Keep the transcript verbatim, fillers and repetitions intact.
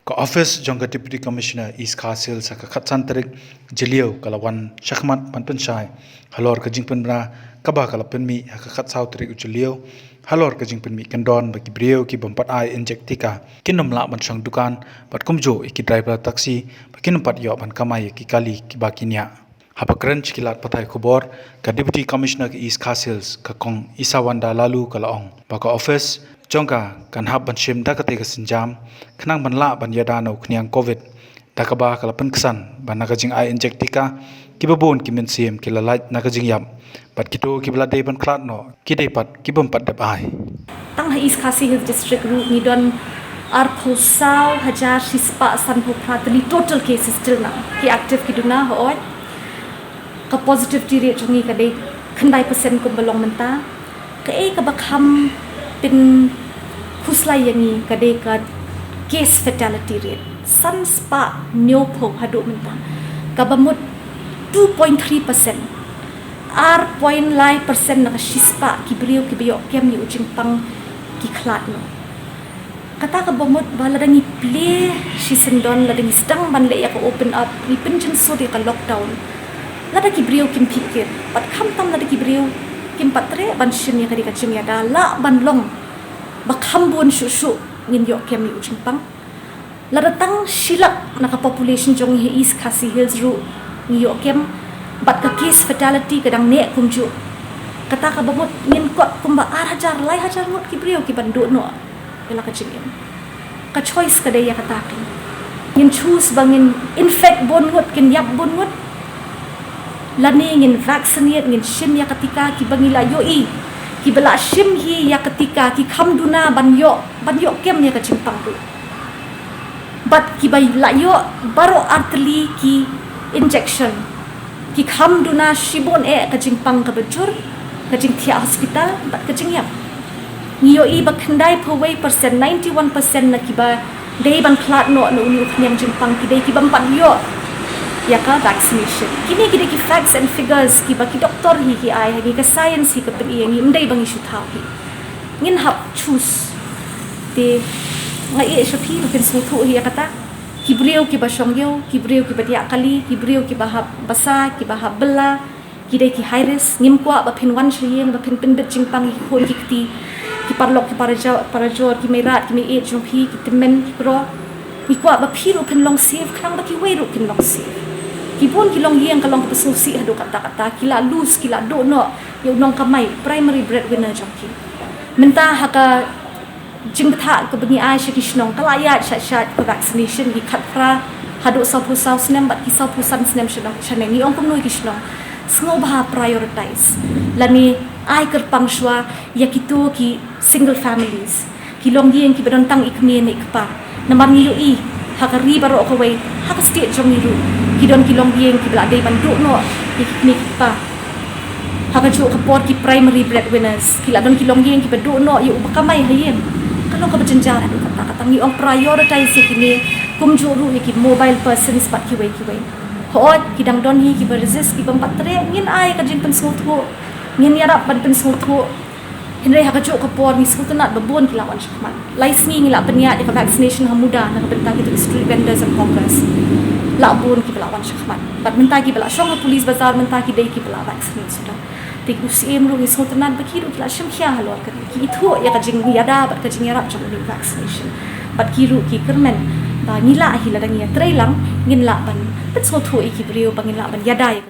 Ka office jong ka Deputy Commissioner East Khasi Hills ha ka khatsan tarik Jylliew ka la wan shakhmat ban pynshai halor ka jingpynbna kaba ka la pynmih ha ka khatsaw tarik u Jylliew halor ka jingpynmih kyndon ba ki briew ki bym pat ai injek tika kin ym lah ban shong dukan bad kumjuh ïa ki driver taxi ba kin ym pat ïoh ban kamai ïa ki kali kiba ki niah. Haba kren sha ki lad pathai khubor, ka Deputy Commissioner ka East Khasi Hills, ka Kong Isawanda Laloo ka la ong ba ka office jong ka kan hap ban shim da katei ka sienjam khnang ban lah ban ïada na u khñiang covid, da kaba ka la pynksan ba na ka jingai injek tika kiba bun ki mynsiem ki la lait na ka jingïap bad kito kiba la dei ban khlad noh ki dei pat ki bym pat dep ai. Tang ha East Khasi Hills District ruh ngi don arphew saw hajar shispah sanphew phra tylli total cases till now. Ki active ki duna hooid. Ka positivity rate jong ngi ka dei khyndai percent kumba long mynta. Kaei kaba kham pynkhuslai ïa ngi ka dei ka case fatality rate. San spah hynñiewphew haduh mynta. Kaba mut two point three percent. Ar point lai percent na ka shispah ki briew kiba ïoh kem ïa u jingpang ki khlad noh. Kata kaba mut ba lada ngi plie shisyndon, lada ngi sdang ban leh ïa ka open up, ngi pynjynjar ïa ka lockdown. Lada ki briew kim phikir, bad khamtam lada ki briew kim pat treh ban shim ïa ka dei ka jingïada, lah ban long ba kham bun shuh shuh ngin ïoh kem ïa u jingpang. Lada tang shi lak na ka population jong ngi ha East Khasi Hills ruh ngi ïoh kem, bad ka case fatality ka dang neh kumjuh. Kata kaba mut ngin kot kumba ar hajar, lai hajar ngut ki briew ki ban duh noh ïa la ka jingim. Ka choice ka dei ïa kata kein. Ngin choose ba ngin infect bun ngut, kin ïap bun ngut, lane ngin vaccinate, ngin shim ïa ka tika kiba ngi la ïohi, kiba la shim hi ïa ka tika ki kham duna ban ïoh, ban ïoh kem ïa ka jingpang ruh. Bad kiba la ïoh baroh artylli ki injection, ki kham duna shibun eh ka jingpang kaba jur, ka jingthiah hospital bad ka jingïap. Ngi ïohi ba khyndaiphew wei percent, ninety-one percent na kiba dei ban khlad noh na une u khñiang jingpang ki dei ki bym pat ïoh ïa ka vaccination. Kine ki dei ki facts and figures kiba ki doktor hi ki ai ha ngi, ka science hi ka pyni ïa ngi, ym dei ba ngi shu thaw hi. Ngin hap choose. Te nga ïeit sha phi ba phin sngewthuh hi ïa kata. Ki briew kiba shong ïew, ki briew kiba diah kali, ki briew kiba hap basa, kiba hap bylla, ki dei ki high risk. Ngim kwah ba phin wan sha ïing ba phin pynbit jingpang ïa ki khun ki kti, ki paralok ki parajor, parajor, ki mei rad ki mei ïeit jong phi, ki tymmen ki kro. Ngi kwah ba phi ruh phin long safe khnang ba kiwei ruh kin long safe. Ki bun ki longïing ka long kaba sngewsih haduh katta katta, ki la lose, ki la duh noh ïa u nongkamai, primary breadwinner jong ki. Mynta ha ka jingbthah kaba ngi ai sha ki shnong, ka la ïaid sha sha ka vaccination, ki khatphra haduh sawphew saw snem bad ki sawphew san snem sha nong, sha neng. Ngi ong kumno ïa ki shnong? Sngewbha prioritize lane ai kyrpang shuwa ïa kito ki single families, ki longïing kiba don tang i kmie ne i kpa. Namar ngi ïohi ha ka ri baroh kawei, ha ka state jong ngi ruh, ki don ki longïing kiba la dei ban duh noh ïa ki kmie ki kpa. Ha kajuh ka por ki primary breadwinners, ki la don ki longïing kiba duh noh ïa uba kamai ha ïing. Ka long kaba jynjar haduh katta katta. Ngi ong prioritize ïa kine, kumjuh ruh ïa ki mobile persons bad kiwei kiwei. Hooid, ki dang don hi kiba resist, ki bym pat treh, ngin ai ka jingpynsngewthuh, ngin ïarap ban pynsngewthuh. Hynrei ha kajuh ka por ngi sngewtynnat ba bun ki la wan shakhmat. Lai sngi ngi la pynïaid ïa ka vaccination ha Muda na ka bynta kito ki street vendors and hawkers. La bun kiba la wan shakhmat. Bad mynta kiba la shong ha Police Bazar mynta ki dei kiba la vaccinate suda. Te u Syiem ruh ngi sngewtynnat ba ki ruh ki la shim khia halor kane, ki ithuh ïa ka jingïada bad ka jingïarap jong une u vaccination. Bad ki ruh ki kyrmen ba ngi lah hi, lada ngi ïatrei lang, ngin lah ban pynsngewthuh ïa ki briew ba ngin lah ban ïada ïa